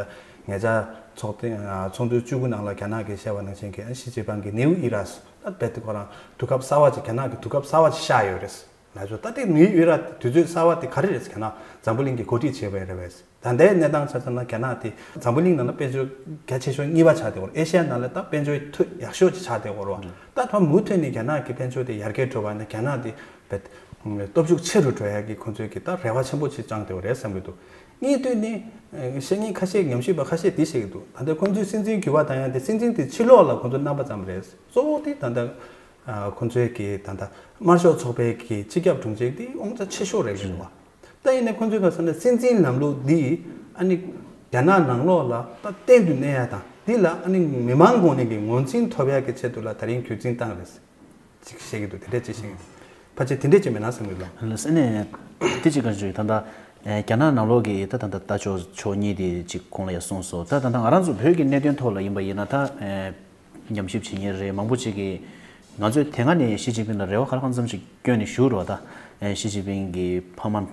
ཉེ་ཆར་ཚོགས་ཐེངས་ཨ་ཚོགས་འདུ་བཅུ་དགུ་ནང་ལ་རྒྱ་ནག་གིས་བཤད་པ་ནང་བཞིན་གྱི་ཨ་ཞི་ཅིན་ཕིང་གི་ནིའུ་ཨི་ར་ད་རྦད་དེ་ཁོ་རང་དུས་སྐབས་གསར་བ་ཅིག་རྒྱ་ནག་གི་དུས་སྐབས་གསར་བ་ཅིག་ཤར་ཡོད་རེད། ང་ཚོ་ད་ལྟའི་ནིའུ་ཨི་ར་དུས་ཚོད་གསར་བ་དེ་ག་རེ་རེད་ཟེར་ན་འཛམ་བུ་གླིང་གིས་གོ་སྒྲིག་བྱས་པ་རེད་པས། ད་ལྟའི་གནས་སྟངས་ཆ་བཞག་ན་རྒྱ་ནག་དེ་འཛམ་བུ་གླིང་ནང་ལ་དཔལ་འབྱོར་རྒྱ་ཆེ་ཤོས་གཉིས་པ་ཆགས་བསྡད་ཡོད་རེད། ཨེ་ཤ་ཡ་ནང་ལ་ད་དཔལ་འབྱོར་ཐོ་ཡག་ཤོས་ཅིག་ཆགས་བསྡད་ཡོད་རེད་བ། ད་ད་མུ་མཐུད་ནས་རྒྱ་ནག་གི་དཔལ་འབྱོར་དེ་ཡར་རྒྱས་འགྲོ་བ་ཡིན་ན་རྒྱ་ནག་དེ་རྦད་སྟོབས་ཤུགས་ཆེ་རུ་འགྲོ་ཡ་གི་ཁོང་ཚོའི་གི་ད་རེ་བ་ཆེན་པོ་ཅིག་བཅངས་བསྡད་ཡོད་རེད་བསམ་གྱི་འདུག་གཉིས་དོན་ནི་ཨ་བཤད་མཁན་ཁ་ཤས་ཉམས་ཞིབ་པ་ཁ་ཤས་དེ་བཤད་ཀྱི་འདུག་ད་ལྟ་ཁོང་ཚོའི་སྲིད་འཛིན་འགྱུར་བ་བཏང་ཡ་དེ་སྲིད་འཛིན་དེ་ཕྱིར་ལོག་ལ་ཁོང་ཚོ་རྣམ་པ་ཙམ་རེད། གཙོ་བོ་དེ་ད་ལྟ་ཨ་ཁོང་ཚོའི་གི་ད་ལྟ་དམར་ཤོག་ཚོགས་པའི་གི་སྤྱི་ཁྱབ་དྲུང་ཆེ་དེ་དབང་ཆ་ཆེ་ཤོས་རེད་ལབ་ཀྱི་འདུག་བ། ད་ཡིན་ནའི་ཁོང་ཚོའི་ག་ས་ནས་སྲིད་འཛིན་ལམ་ལུགས་འདི་ཨ་ནི་རྒྱ་ནག་ནང་ལོགས་ལ་ད་གཏན་དུ་གནས་ཡ་དང་། འདི་ལ་ཨ་ནི་མི་མང་ངོས་ནས་ཀྱི་ངོས་འཛིན་ཐོབ་ཡ་གི་ཆེད་དུ་ལ་ད་རིང་རྒྱུད་འཛིན་བཏང་རེད་ཅིག་བཤད་ཀྱི་འདུག་དེ་འདྲས་ཅིག་བཤད་ཀྱི་འདུག་ཕལ་ཆེར་དེ་འདྲས་ཅིག་མེད་ན་བསམ་གྱི་འདུག་ལགས་སེ་ནས་དེ་ཅིག་ག་ཞུ་ད་ལྟ་ཨེ་རྒྱ་ནག་ནང་ལོགས་ཀྱི་ད་ད་ལྟ་ལྟ་ཕྱོགས་ཕྱོགས་གཉིས་དེ་ཅིག་གོང་ལ་ཡང་གསུངས་སོང་། ད་ད་ལྟ་ང་རང་ཚོ་བོད་ཀྱི་གནད་དོན་ཐོག་ལ་ཡིན་པ་ཡིན་ན་ད་ཨེ་ཉམས་ཞིབ་བྱེད་མཁན་རེད། མང་པོ་ཅིག་གིས་ང་ཚོས་དེ་སྔ་ནས་ཞི་ཅིན་ཕིང་ལ་རེ་བ་ག་ལ་གང་འཚམ་ཞིག་བསྐྱོན་ནས་བཞུགས་རེད་བ། ད་ཨེ་ཞི་ཅིན་ཕིང་གི་ཕ་མ་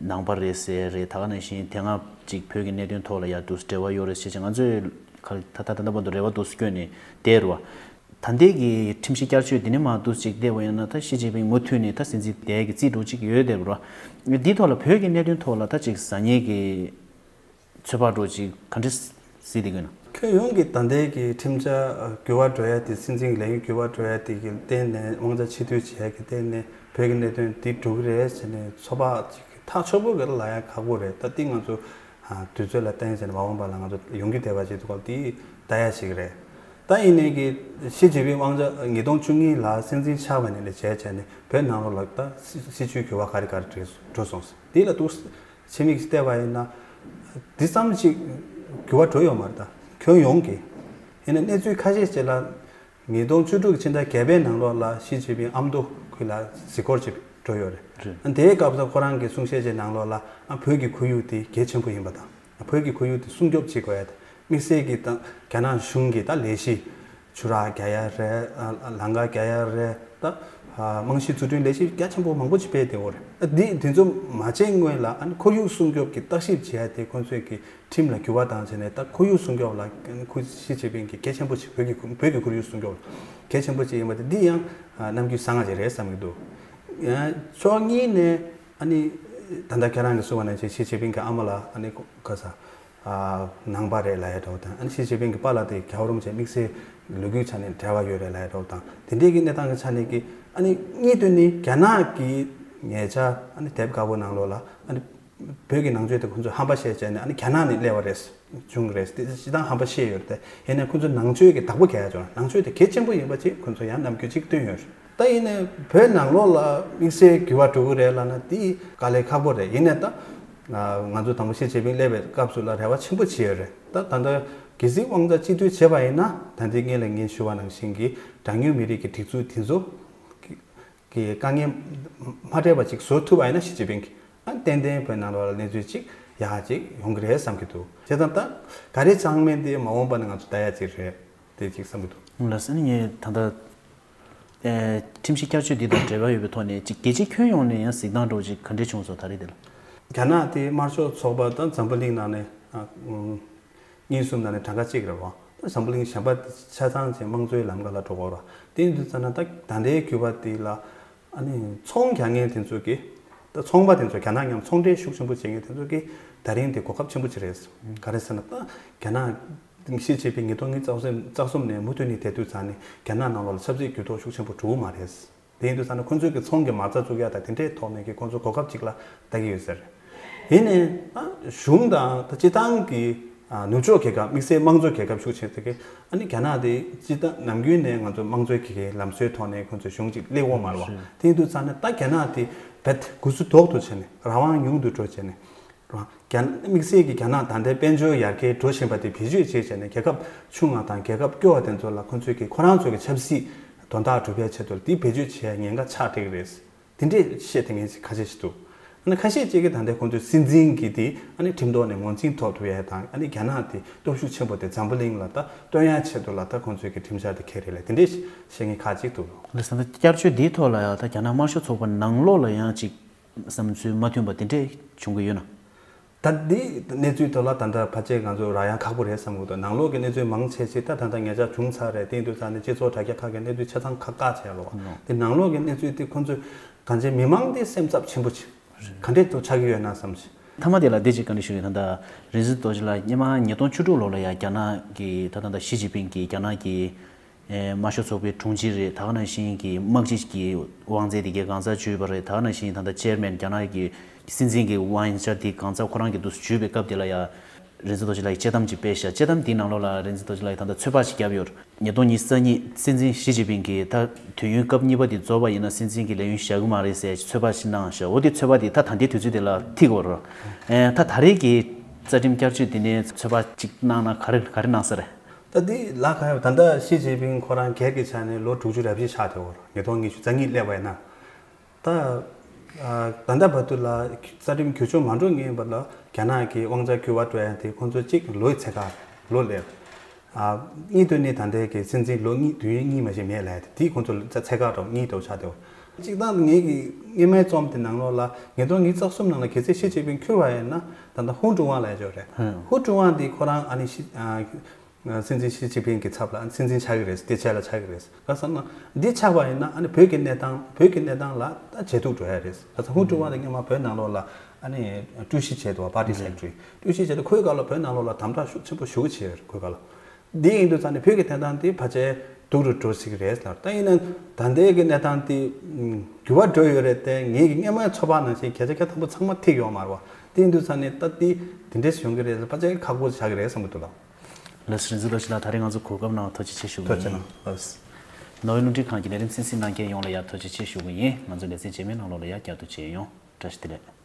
ནང་པ་རེད་ཟེར་རེད། ད་ག་ནང་བཞིན་དེ་སྔ་ཅིག་བོད་ཀྱི་གནད་དོན་ཐོག་ལ་ཡ་འདུག་འབྲེལ་བ་ཡོད་རེད་ཟེར་ཅིག་ང་ཚོས་ག་ད་ད་ད་ལྟ་བར་དུ་རེ་བ་འདུག་སྐྱོན་ནས་བསྡད་རུ་བ། ད་ལྟའི་གི་ཁྲིམས་གཞི་བསྐྱར་བཅོས་འདི་ནས་མར་འདུག་ཅིག་བལྟས་པ་ཡིན་ན། ད་ཞི་ཅིན་ཕིང་མུ་མཐུད་ནས་ད་སྲིད་འཛིན་བསྡད་ཀྱི་རྩིས་འགྲོ་ཅིག་ཡོད་བསྡད་རུ་བ། འདིའི་ཐོག་ལ་བོད་ཀྱི་གནད་དོན་ཐོག་ལ་ད་ཅིག་ཟ་ཉེ་གི་ཚོད་དཔག་འགྲོ་ཅིག་ག་འདྲ་གཟིགས་བསྡད་ཀྱི་ཡོད་ན། ཁྱོན་ཡོངས་ཀྱི་ད་ལྟའི་གི་ཁྲིམས་འཆར་འགྱུར་བ་འགྲོ་ཡ་དེ། སྲིད་འཛིན་གྱི་ལས་ཡུན་འགྱུར་བ་འགྲོ་ཡ་དེ་གི་སྟེང་ནས། དབང་ཆ་ཕྱིར་བསྡུ་བྱེད་ཡ་གི་སྟེང་ནས་བོད་ཀྱི་གནད་དོན་འདི་འགྲོ་གི་རེད་ཟེར་ནས་ཚོད་དཔག་ཅིག་ཐག་ཆོད་པོ་གི་ལབ་ཡ་ཁག་པོ་རེད། ད་འདི་ང་ཚོ་དུས་ཚོད་ལ་བརྟེན་བྱས་ནས་མ་འོངས་པ་ལ་ང་ཚོ་ཡོང་རྒྱུ་བསྡད་པ་ཅིག་འདུག་ག་འདི་ལྟ་ཡ་ཞིག་རེད། ད་ཡིན་ནའི་གི་ཞི་ཅིན་ཕིང་དབང་ཆ་ཉིས་སྟོང་བཅུ་གཉིས་ལ་སྲིད་འཛིན་ཆགས་པ་ནས་ལས་བྱས་བྱས་ནས་བོད་ནང་ལོགས་ལ་ད་སྲིད་སྲིད་བྱུས་འགྱུར་བ་ག་རེ་ག་རེ་འགྲོ་སོང་ཟེར། འདི་ལ་འདུག་ཕྱི་མིག་བལྟས་པ་ཡིན་ན། འདི་ཙམ་ཞིག་འགྱུར་བ་འགྲོ་ཡོད་མ་རེད། ད་ཁྱོན་ཡོངས་ཀྱི། ཡིན་ན་གནས་ཚུལ་ཁ་ཤས་ཅིག་ལ། ཉིས་སྟོང་བཅུ་དྲུག་གི་ཕྱི་ཟླ་བརྒྱད་པའི་ནང་ལོགས་ལ་ཞི་ཅིན་ཕིང་ཨ་མདོ་ཁུལ་ལ་གཟིགས་སྐོར་ཅིག་འགྲོ་ཡོད་རེད། རེད། དེའི་སྐབས་སུ་ཁོ་རང་གི་གསུང་བཤད་ཅིག་ནང་ལོགས་ལ། ཨ་བོད་ཀྱི་ཁོར་ཡུག་དེ་གལ་ཆེན་པོ་ཡིན་པ་དང་། བོད་ཀྱི་ཁོར་ཡུག་དེ་སྲུང་སྐྱོབ་བྱེད་དགོས་ཡ་དེ། དམིགས་བསལ་གྱི་ད་རྒྱ་ནག་གཞུང་གིས་ད་ལས་གཞི་ཆུ་རགས་རྒྱག་ཡ་རེད། ཨ་ལམ་ཁ་རྒྱག་ཡ་རེད། ད་ཨ་རྨང་གཞི་འཛུགས་སྐྲུན་ལས་གཞི་རྒྱ་ཆེན་པོ་མང་པོ་ཅིག་སྤེལ་བསྡད་ཡོད་རེད། ཨ་འདི་དེ་ཚོ་མ་བྱས་སྔོན་ལ། ཨ་ནི་ཁོར་ཡུག་སྲུང་སྐྱོབ་ཀྱི་བརྟག་ཞིབ་བྱེད་ཡ་དེ་ཁོང་ཚོས་ཀྱི་ཁྲིམས་ལ་འགྱུར་བ་བཏང་བྱས་ནས། ད་ཁོར་ཡུག་སྲུང་སྐྱོབ་ལ་ཁུ་ཞི་ཅིན་ཕིང་གིས་གལ་ཆེན་པོ་ཞིག་བོད་ཀྱི་ཁུ་བོད་ཀྱི་ཁོར་ཡུག་སྲུང་སྐྱོབ་ལ་གལ་ཆེན་པོ་ཞིག་ཡིན་པ་དེ། འདི་ཡང་ཨ་རྣམ་འགྱུར་བཟང་ང་ཅིག་རེད་བསམ་གྱི་འདུག་ཡང་ཕྱོགས་གཉིས་ནས་ཨ་ནི་ད་ལྟ་ཁྱེད་རང་གིས་གསུངས་པ་ནང་བཞིན་ཞི་ཅིན་ཕིང་གི་ཨ་མ་ལགས་ཨ་ནི་ག་ས་ཨ་ནང་པ་རེད་ལབ་ཡ་འདྲ་བོ་དང་། ཨ་ནི་ཞི་ཅིན་ཕིང་གི་པཱ་ལགས་དེ་རྒྱལ་བ་རིན་པོ་ཆེ་དམིགས་བསལ་ལོ་རྒྱུས་ཆ་ནས་འབྲེལ་བ་ཡོད་རེད་ལབ་ཡ་འདྲ་བོ་དང་། དེ་འདྲའི་གི་གནས་སྟངས་ཀྱི་ཆ་ནས་ཀྱི། ཨ་ནི་གཉིས་དོན་ནི་རྒྱ་ནག་གི་ཉེ་ཆར་ཨ་ནི་དེབ་དཀར་པོ་ནང་ལོགས་ལ། ཨ་ནི་བོད་ཀྱི་ནང་ཆོས་དེ་ཁོང་ཚོས་ཧམ་པ་བཤད་བྱས་ནས། ཨ་ནི་རྒྱ་ནག་ནས་སླེབས་པ་རེད། བྱུང་རེད། དེ་སྤྱིར་བཏང་ཧམ་པ་བཤད་ཡོད་རེད་དེ། ཡིན་ནའི་ཁོང་ཚོས་ནང་ཆོས་ཀྱི་བདག་པོ་རྒྱག་ཡ་བྱུང་། ནང་ཆོས་དེ་གལ་ཆེན་པོ་ཡིན་པ་ཅིག་ཁོང་ཚོས་ཡང་རྣམ་འགྱུར་ཅིག་སྟོན་ཡོད་རེད། ད་ཡིན་ནའི་བོད་ནང་ལོགས་ལ་དམིགས་བསལ་འགྱུར་བ་འགྲོ་གི་རེད་ལབ་ན་དེ་དཀའ་ལས་ཁག་པོ་རེད། ཡིན་ནའི་ད་ང་ཚོ་དང་པོ་ཞི་ཅིན་ཕིང་སླེབས་པའི་སྐབས་སུ་ལ་རེ་བ་ཆེན་པོ་བྱས་ཡོད་རེད། ད་ད་ལྟ་གལ་སྲིད་དབང་ཆ་གཅིག་སྡུད་བྱས་པ་ཡིན་ན། ད་ལྟའི་སྔོན་ལ་ངས་ཞུ་བ་ནང་བཞིན་གྱི་གྲངས་ཉུང་མི་རིགས་ཀྱི་སྒྲིག་འཛུགས་དེ་ཚོ་གི་དཀའ་ངལ་མ་འཕྲད་པ་ཅིག་བཟོ་ཐུབ་པ་ཡིན་ན། ཞི་ཅིན་ཕིང་གིས་ཨ་ཏན་ཏན་བོད་ནང་ལོགས་ལ་གནས་ཚུལ་ཅིག་ཡག་ཅིག་ཡོང་གི་རེད་བསམ་གྱི་འདུག་བྱས་ཙང་ད་ག་རེ་ཚང་མིན་དེ་མ་འོངས་པ་ནས་ང་ཚོ་ལྟ་ཡ་ཅིག་རེད། དེ་ཅིག་བསམ་གྱི་འདུག་ལགས་སོ། ངས་ད་ལྟ་ཨེ་ཁྲིམས་གཞི་བསྐྱར་བཅོས་འདི་དང་འབྲེལ་བ་ཡོད་པའི་ཐོག་ནས་ཅིག་རྒྱལ་སྤྱིའི་ཁྱོན་ཡོངས་ནས་ཡང་གཟིགས་སྟངས་འདྲ་བོ་ཅིག་ག་འདྲས་བྱུང་སོང་། ད་རེས་འདི་ལ། རྒྱ་ནག་དེ་དམར་ཤོག་ཚོགས་པ་དང་འཛམ་བུ་གླིང་ནང་ནས་ཨ་ཨུམ། གཉིས་གསུམ་ནང་ནས་གྲངས་ཀ་གཅིག་རེད་བ། འཛམ་བུ་གླིང་གཞན་པ་ཆ་ཚང་ཅན་དམངས་གཙོའི་ལམ་ཁ་ལ་འགྲོ་དགོས་ར། དེ་ཡིན་དུས་ཙ་ན་ད་ད་ལྟའི་འགྱུར་བ་འདི་ལ་ཨ་ནི་ཚོང་རྒྱག་མཁན་དེ་ཚོ་གིས། ད་ཚོང་པ་དེ་ཚོ་རྒྱ་ནག་མཉམ་ཚོང་འབྲེལ་ཤུགས་ཆེན་པོ་བྱེད་མཁན་དེ་ཚོ་གིས་ད་རིང་དེ་གོ་སྐབས་ཆེན་པོ་ཅིག་རེད། ག་རེ་ཟེར་ན། ད་རྒྱ་ནག་ཞི་ཅིན་ཕིང་ཉིས་སྟོང་ཉི་ཤུ་རྩ་གསུམ་ནས་མུ་མཐུད་ནས་བསྡད་དུས་ཙ་ནས་རྒྱ་ནག་ནང་ལོགས་ལ་ཆབ་སྲིད་འགྱུར་ལྡོག་ཤུགས་ཆེན་པོ་འགྲོ་གི་མ་རེད། དེ་ཡིན་དུས་ཙང་ནས་ཁོང་ཚོས་ཀྱི་ཚོང་གི་མ་རྩ་བཙུགས་ཡ་དང་དེ་འདྲའི་ཐོག་ནས་ཀྱི་ཁོང་ཚོ་གོ་སྐབས་ཅིག་ལ་ལྟ་གི་ཡོད་ཟེར། ཡིན་ནའི་ཨ་གཞུང་དང་ད་སྤྱི་བཏང་གི་ཨ་ནུབ་ཕྱོགས་རྒྱལ་ཁབ། དམིགས་བསལ་དམངས་གཙོ་རྒྱལ་ཁབ་ཤུགས་ཆེ་དེ་གི་ཨ་ནི་རྒྱ་ནག་དེ་སྤྱི་བཏང་ནམ་རྒྱུན་ནས་ང་ཚོ་དམངས་གཙོའི་གི་གི་ལམ་སྲོལ་ཐོག་ནས་ཁོང་ཚོ་གཞུང་ཅིག་སླེབས་ཡོད་མ་རེད་བ། རེད། དེ་ཡིན་དུས་ཙང་ནས་ད་རྒྱ་ནག་དེ་རྦད་འགོ་ཚུགས་ཐོག་ཏུ་བྱས་ནས་རང་དབང་ཉུང་དུ་འགྲོ་བྱས་ནས། རང་རྒྱ་དམིགས་བསལ་གྱི་རྒྱ་ནག་ད་ལྟའི་དཔལ་འབྱོར་ཡར་རྒྱས་འགྲོ་བཞིན་པ་དེ་བེད་སྤྱོད་བྱས་བྱས་ནས་རྒྱལ་ཁབ་ཆུང་བ་དང་རྒྱལ་ཁབ་སྐྱོ་བ་དེ་ཚོ་ལ་ཁོང་ཚོས་ཀྱི་ཁོ་རང་ཚོའི་གི་ཆབ་སྲིད་དོན་དག་སྒྲུབ་པའི་ཆེད་དུ་དེ་བེད་སྤྱོད་བྱེད་ཡ་ཉེན་ཁ་ཆགས་བསྡད་ཀྱི་རེད། དེ་འདྲས་བཤད་དེ་ངས་ཁ་ཤས་ཤིག་འདུག་ཨ་ནི་ཁ་ཤས་ཅིག་གིས་ད་ལྟའི་ཁོང་ཚོའི་སྲིད་འཛིན་གྱི་དེ་ཨ་ནི་ཁྲིམས་ཐོག་ནས་ངོས་འཛིན་ཐོབ་ཐུབ་ཡ་དང་། ཨ་ནི་རྒྱ་ནག་དེ་སྟོབས་ཤུགས་ཆེན་པོ་དེ་འཛམ་བུ་གླིང་ལ་ད་སྟོན་ཡ་ཆེད་དུ་ལ་ད་ཁོང་ཚོས་ཀྱི་ཁྲིམས་འཆར་དེ་འཁྱེར་རེད་ལབ། དེ་འདྲས་བཤད་མཁན་ཁ་ཅིག་འདུག་ལགས་སོ། ད་བསྐྱར་བཅོས་འདིའི་ཐོག་ལ་ཡང་ད་རྒྱ་ནག་དམར་ཤོག་ཚོགས་པ་ནང་ལོགས་ལ་ཡང་ཅིག་བསམ་ཚུལ་མ་མཐུན་པ་དེ་འདྲས་བྱུང་གི་ཡོད་ན། ད་འདི་གནས་ཚུལ་ཐོག་ལ་ད་ལྟ་ཕལ་ཆེར་ང་ཚོ་རག་ཡ་ཁག་པོ་རེད་བསམ་གྱི་འདུག་ནང་ལོགས་ཀྱི་གནས་ཚུལ་མང་ཆེ་ཆེ་ད་ད་ལྟ་ཉེ་ཆར་བྱུང་ཚར་རེད། དེ་ཡིན་དུས་ཙང་ནས་སྤྱི་ཚོགས་དྲ་རྒྱ་ཁག་གི་གནས་ཚུལ་ཆ་ཚང་ཁག་ཁག་བྱས་རོགས། ནོ། དེ་ནང་ལོགས་ཀྱི་གནས་ཚུལ་དེ་ཁོང་ཚོས་གང་ཅི་མི་མང་དེ་སེམས་འཚབ་ཆེན་པོ་ཆེ་ག་འདྲས་དུ་ཆགས་ཀྱི་ཡོད་ན་བསམ་ཆེ། མཐའ་མ་དེ་ལ་འདི་ཅིག་བཀའ་འདྲི་ཞུ་ཡིན། ད་ལྟ་རིག་འཛིན་རྡོ་རྗེ་ལགས་སྔོན་མ་ཉིས་སྟོང་བཅུ་དྲུག་ལོ་ལ་ཡ་རྒྱ་ནག་གི་ད་ད་ལྟ་ཞི་ཅིན་ཕིང་གིས་རྒྱ་ནག་གི་ཨེ་དམར་ཤོག་ཚོགས་པའི་དྲུང་ཆེ་རེད། ད་ག་ནང་བཞིན་གྱི་དམག་སྤྱི་གི་དབང་ཚད་དེ་གའི་གང་ཚ་བརྒྱུད་པ་རེད། ད་ག་ནང་བཞིན་ད་ལྟ་ཅེར་མན་རྒྱ་ནག་གི་སྲིད་འཛིན་གྱི་དབང་ཆ་དེ་གང་ཚ་ཁོ་རང་གི་འདུག་བརྒྱུད་པའི་སྐབས་དེ་ལ་ཡ་རིག་འཛིན་རྡོ་རྗེ་ལགས་ཀྱིས་དཔྱད་གཏམ་ཅིག་སྤེལ་ཤག་དཔྱད་གཏམ་དེའི་ནང་ལོགས་ལ་རིག་འཛིན་རྡོ་རྗེ་ལགས་ཀྱིས་ད་ལྟ་ཚོད་དཔག་ཅིག་བརྒྱབ་ཡོད་རེད། ཉིས་སྟོང་ཉི་ཤུ་རྩ་གཉིས་སྲིད་འཛིན་ཞི་ཅིན་ཕིང་གིས་ད་དུས་ཡུན་སྐབས་གཉིས་པ་དེ་རྫོགས་པ་ཡིན་ན་སྲིད་འཛིན་གྱི་ལས་ཡུན་བཞག་གི་མ་རེད་ཟེར་ཚོད་དཔག་ཅིག་གནང་ཤག་འོ་དེ་ཚོད་དཔག་དེ་ད་ད་ལྟའི་དུས་ཚོད་དེ་ལ་ཐིག་ཡོད་རེད། ཨེ་ད་ད་རེས་ཀྱི་རྩ་ཁྲིམས་བསྐྱར་བཅོས་དེ་ནས་ཚོད་དཔག་ཅིག་གནང་ན་ག་རེ་ག་རེ་གནང་ས་རེད། ད་འདི་ལ་ག་ཡོད། ད་ལྟ་ཞི་ཅིན་ཕིང་ཁོ་རང་སྒེར་གྱི་ཆ་ནས་ལོ་དྲུག་ཅུ་རེ་བཞི་ཆགས་བསྡད་ཡོད་རེད། ཉིས་སྟོང་ཉི་ཤུ་རྩ་གཉིས་སླེབས་པ་ཡིན་ན། ད་ཨ་ད་ལྟ་བར་དུ་ལ་རྩ་ཁྲིམས་འགྱུར་བཅོས་མ་འགྲོ་སྔོན་པ་ལ་རྒྱ་ནག་གི་དབང་ཆ་འགྱུར་བ་འགྲོ་ཡ་དེ་ཁོང་ཚོ་གཅིག་ལོའི་ཚད་བཀག་ལོ་སླེབས། ཨ་གཉིས་དོན་ནི་ད་ལྟའི་གི་སྲིད་འཛིན་ལོ་གཉིས་དུས་ཡུན་གཉིས་མ་ཞིག་མེད་ལབ་ཡ་དེ། དེ་ཁོང་ཚོ་ཚད་བཀག་འགྲོ་གཉིས་འགྲོ་ཆགས་བསྡད་ཡོད། གཅིག་དང་ངེད་ཀྱི་སྔོན་མའི་རྩོམ་དེ་ནང་ལོགས་ལ་ཉིས་སྟོང་ཉི་ཤུ་རྩ་གསུམ་ནང་ལ་གལ་སྲིད་ཞི་ཅིན་ཕིང་འཁྱུར་བ་ཡིན་ན། ད་ལྟ་ཧུང་ཀྲུང་ཝང་ལབ་ཡ་ཅིག་ཡོད་རེད། ཧུང་ཀྲུང་ཝང་འདི་ཁོ་རང་ཨ་ནི་ཞི་ཨ། སྲིད་འཛིན་ཞི་ཅིན་ཕིང་གི་ཚབ་ལ་སྲིད་འཛིན་ཆགས་ཀྱི་རེད། དེ་རྗེས་ལ་ཆགས་ཀྱི་རེད། ག་ཟེར་ན་འདི་ཆགས་པ་ཡིན་ན་ཨ་ནི་བོད་ཀྱི་གནས་སྟངས་བོད་ཀྱི་གནས་སྟངས་ལ་ད་ཇེ་སྡུག་འགྲོ་ཡ་རེད། ག་ཟེར་ཧུང་ཀྲུང་ཝང་དེ་སྔོན་མ་བོད་ནང་ལོགས་ལ་ཨ་ནི་ཀྲུའུ་ཞི་བྱས་འདུག་པ། པར་ཊི་སེག་རེ་ཊི་རི། ཀྲུའུ་ཞི་བྱས་ཏེ་ཁོའི་སྐབས་ལ་བོད་ནང་ལོགས་ལ་དམ་དྲག་ཤུགས་ཆེན་པོ་ཞེ་པོ་བྱས་ཡོད་རེད། ཁོའི་སྐབས་ལ། འདི་ཡིན་དུས་ཙང་ནས་བོད་ཀྱི་གནས་སྟངས་དེ་ཕལ་ཆེར་སྡུག་རུ་འགྲོ་སྲིད་ཀྱི་རེད་ལབ། ད་ཡིན་ན་ད་ལྟའི་གི་གནས་སྟངས་དེ་འགྱུར་བ་འགྲོ་ཡོད་རེད་དེ། ངེད་ཀྱི་སྔོན་མའི་ཚོད་དཔག་ནང་བཞིན་གལ་ཆེ་ཁག་དང་པོ་ཚང་མ་ཐིག་ཡོད་མ་རེད་པ། དེ་ཡིན་དུས་ཙང་ནས་ད་དེ་དེ་འདྲས་ཡོང་གི་རེད་ལབ། ཕལ་ཆེར་ཁག་པོ་ཆགས་ཀྱི་རེད་བསམ་གྱི་འདུག་ལགས། ལགས་སོ། རིག་འཛིན་རྡོ་རྗེ་ལགས། ད་རེས་ང་ཚོ་གོ་སྐབས་གནང་བ་ཐུགས་རྗེ་ཆེ་ཞུ་གི་ཐུགས་རྗེ་ཡིན། གནང་། ལགས་སོ། ནོར་ཝེ་རླུང་འཕྲིན་ཁང་གི་ལས་རིམ་གསན་གཟིགས་གནང་མཁན་ཡོངས་ལ་ཡང་ཐུགས་རྗེ་ཆེ་ཞུ་གི་ཡིན། ང་ཚོ་ལེ་ཚན་རྗེས་མའི་ནང་ལོགས་ལ་ཡང་བསྐྱར་དུ་མཇལ་ཡོང་། བཀྲ་ཤིས་བདེ་ལེགས།